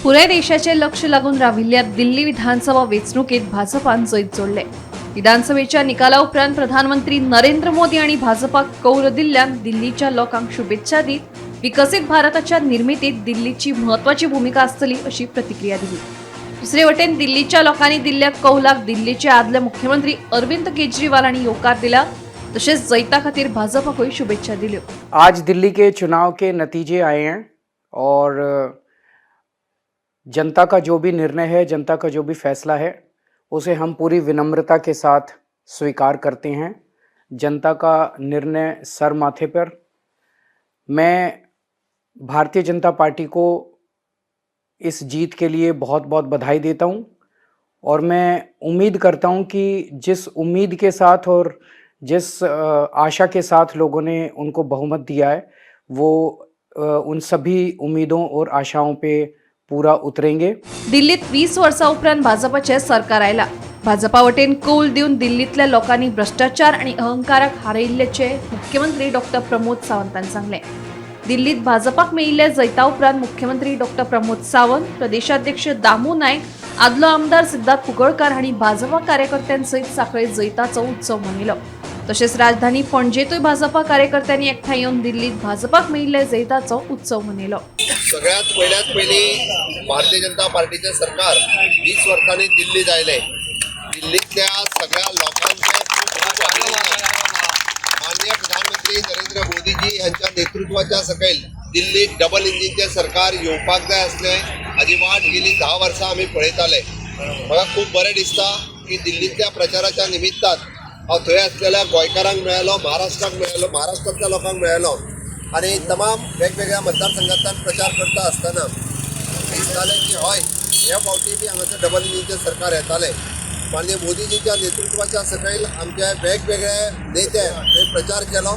पुराय देशाचें लक्ष लागून राविल्ल्या दिल्ली विधानसभा वेंचणुकेत भाजपान जैत जोडलें. विधानसभेच्या निकाला उपरांत प्रधानमंत्री नरेंद्र मोदी आनी भाजपाक कौल दिल्ल्यान दिल्लीच्या लोकांक शुभेच्छा दीत विकसीत भारताच्या निर्मितीत दिल्लीची म्हत्वाची भुमिका आसतली अशी प्रतिक्रिया दिली. दुसरे वटेन दिल्लीच्या लोकांनी दिल्ल्या कौलाक दिल्लीचे आदले मुख्यमंत्री अरविंद केजरीवाल हांणी येवकार दिला, तशेंच जैता खातीर भाजपाकूय शुभेच्छा दिल्यो. आज दिल्ली के चुनाव के नतीजे आए हैं और जनता का जो भी निर्णय है, जनता का जो भी फैसला है, उसे हम पूरी विनम्रता के साथ स्वीकार करते हैं. जनता का निर्णय सर माथे पर. मैं भारतीय जनता पार्टी को इस जीत के लिए बहुत बहुत बधाई देता हूं और मैं उम्मीद करता हूं कि जिस उम्मीद के साथ और जिस आशा के साथ लोगों ने उनको बहुमत दिया है, वो उन सभी उम्मीदों और आशाओं पे पूरा उतरेंगे. दिल्लीत 20 वर्सां उपरांत भाजपाचें सरकार आयलां. भाजपा वटेन कौल दिवन दिल्लींतल्या लोकांनी भ्रश्टाचार आनी अहंकाराक हारयिल्ल्याचें मुख्यमंत्री डॉक्टर प्रमोद सावंतान सांगलें. दिल्लीत भाजपाक मेळिल्ल्या जैता उपरांत मुख्यमंत्री डॉक्टर प्रमोद सावंत, प्रदेशाध्यक्ष दामू नायक, आदलो आमदार सिद्धार्थ कुंकळकार हांणी भाजपा कार्यकर्त्यांसयत सांखळे जैताचो उत्सव मनयलो. तशेंच राजधानी पणजेतूय भाजपा कार्यकर्त्यांनी एकठांय येवन दिल्लीत भाजपाक मेळिल्ल्या जैताचो उत्सव मनयलो. सगळ्यात पयल्यात पयलीं भारतीय जनता पार्टीचें सरकार 20 वर्सांनी दिल्लीत आयलें. दिल्लींतल्या सगळ्या लोकांचें खूब खूब अभिनंदन. माननीय प्रधानमंत्री नरेंद्र मोदीजी हांच्या नेतृत्वाच्या सकयल दिल्लीत डबल इंजिनचें सरकार येवपाक जाय आसलें, हाजी वाट गेली 10 वर्सां आमी पळयताले. म्हाका खूब बरें दिसता की दिल्लींतल्या प्रचाराच्या निमित्तान हांव थंय आसलेल्या गोंयकारांक मेळ्ळो, महाराष्ट्राक मेळ्ळो, महाराष्ट्रांतल्या लोकांक मेळ्ळो आनी तमाम वेगवेगळ्या मतदारसंघांतल्यान प्रचार करता आसतना दिसतालें की हय, हे फावटी बी हांगासर डबल इंजिनचें सरकार येतालें. माननीय मोदीजीच्या नेतृत्वाच्या सकयल आमचे वेगवेगळे नेते थंय प्रचार केलो.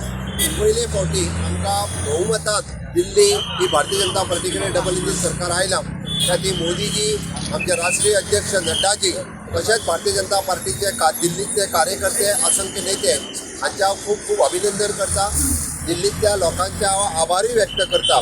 पयले फावटी आमकां बहुमतांत दिल्ली ही भारतीय जनता पार्टी कडेन डबल इंजीन सरकार आयलां. त्या खातीर मोदीजी, आमचे राष्ट्रीय अध्यक्ष नड्डाजी, तशेंच भारतीय जनता पार्टीचे का दिल्लीतले कार्यकर्ते, असंख्य नेते हांचे हांव खूब खूब अभिनंदन करता. दिल्लींतल्या लोकांचे हांव आभारूय व्यक्त करता.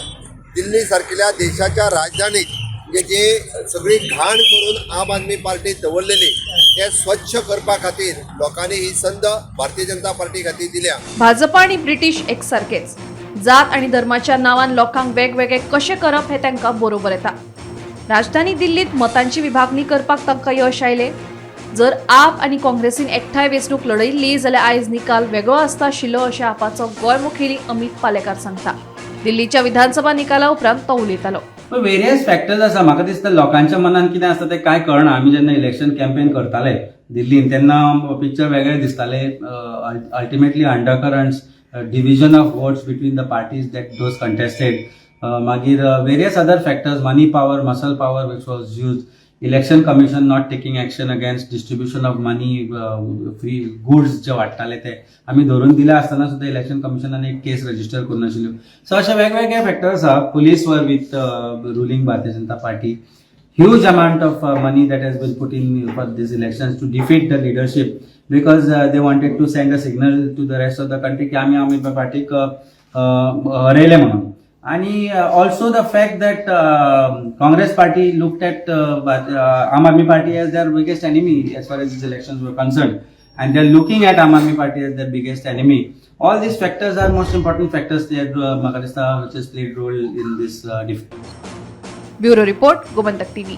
दिल्ली सारकिल्या देशाच्या राजधानीत म्हणजे जे सगळी घाण करून आम आदमी पार्टी दवरलेली, ते स्वच्छ करपा खातीर लोकांनी ही संद भारतीय जनता पार्टी खातीर दिल्या. भाजपा आणि ब्रिटीश एकसारकेच. जात आणि धर्माच्या नावान लोकांक वेगवेगळे कशें करप हें तांकां बरोबर येता. राजधानी दिल्लीत मतांची विभागणी करपाक तांकां यश आयलें. जर आप आनी काँग्रेसीन एकठांय वेंचणूक लढयल्ली जाल्यार आयज निकाल वेगळो आसता आशिल्लो, अशें आपाचो गोंय मुखेली अमित पालेकार सांगता. दिल्लीच्या विधानसभा निकाला उपरांत तो उलयतालो. वेरियस फॅक्टर्स आसा. म्हाका दिसता लोकांच्या मनान कितें आसता तें कांय कळना. आमी जेन्ना इलेक्शन कॅम्पेन करताले दिल्लीन, तेन्ना पिक्चर वेगळें दिसतालें. Ultimately undercurrents, division of votes between the parties that those contested, मागीर various other factors, money power, muscle power which was used, Election Commission not taking action against distribution of money, free goods जे वाडटाले ते आमी धरून दिले आसतना सुद्दां election कमिशनान एक केस register करूं नाशिल्ल्यो. सो अशे वेगवेगळे फॅक्टर्स आहा. Police were with ruling Bharatiya Janata Party. Huge amount of money that has been put in for these elections to defeat the leadership because they wanted to send a signal to the rest of the country की आमी आम आदमी पार्टीक हरयले म्हणून. आणि also the fact that Congress Party looked at Aam Aadmi Party as their biggest enemy as far as these elections were concerned, and they're looking at Aam Aadmi Party as their biggest enemy. All these factors are most important factors that म्हाका दिसता which has played role in this defeat. Bureau report, Gomantak TV.